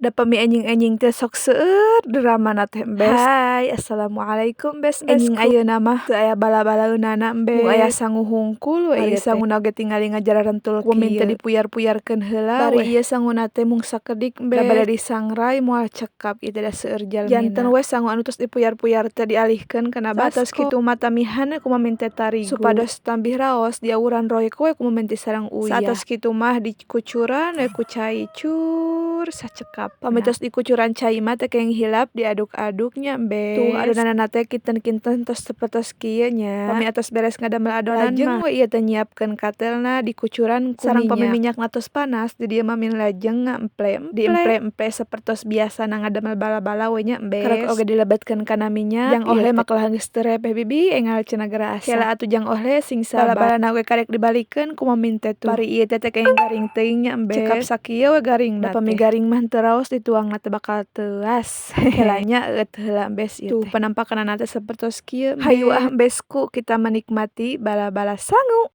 Da pami enjing-enjing teh sok seueur dramana teh, Embes. Hai, assalamualaikum, bes. Enjing ayeuna mah teu aya bala-balaeunana, Embes. Mung aya sangu hungkul we ieu sanguna ge tingali ngajararentul kieu. Ku teu dipuyar-puyarkeun heula. Bari ieu sanguna teh mung sakedik, Embes. Da bade disangrai moal cekap ieu teh, da seueur jalmina. Janten we sangu anu tos dipuyar-puyar teh dialihkeun kana baskom. Saatos kitu mah tamihan we ku mami teh tarigu supados tambih raos, diawuran royko we ku mami teh sareng uyah. Saatos kitu mah dikucuran we ku cai, cur, sacekapna. Pami tos dikucuran cai mah teu kenging hilap diaduk-aduk nya, Embes. Tuh, adonanna teh kinten-kinten tos sapertos kieu nya. Pami atos beres ngadamel adonan lajeng we ieu teh nyiapkeun katelna, dikucuran ku sareng pami minyakna tos panas, di dieu mah lajeng ngaemple-emple, diemple-emple sapertos biasana ngadamel bala-bala we nya, Embes. Karek oge dilebetkeun kana minyak. Jang Ohle mah kalah geus teu repeh, bibi, engal cenah geura asa. Kela atuh, Jang Ohle, sing sabar. Bala-balana oge karek dibalikeun ku mami teh tuh. Bari ieu teh teu kenging garing teuing nya, Embes. Cekap sakieu we garingna teh. Pami garing mah henteu raos, dituangna teh bakal teuas. Kela nya, eueut heula, Embes, ieu teh. Tuh, penampakanna teh sapertos kieu. Hayu ah, Embesku, kita menikmati bala-bala sangu.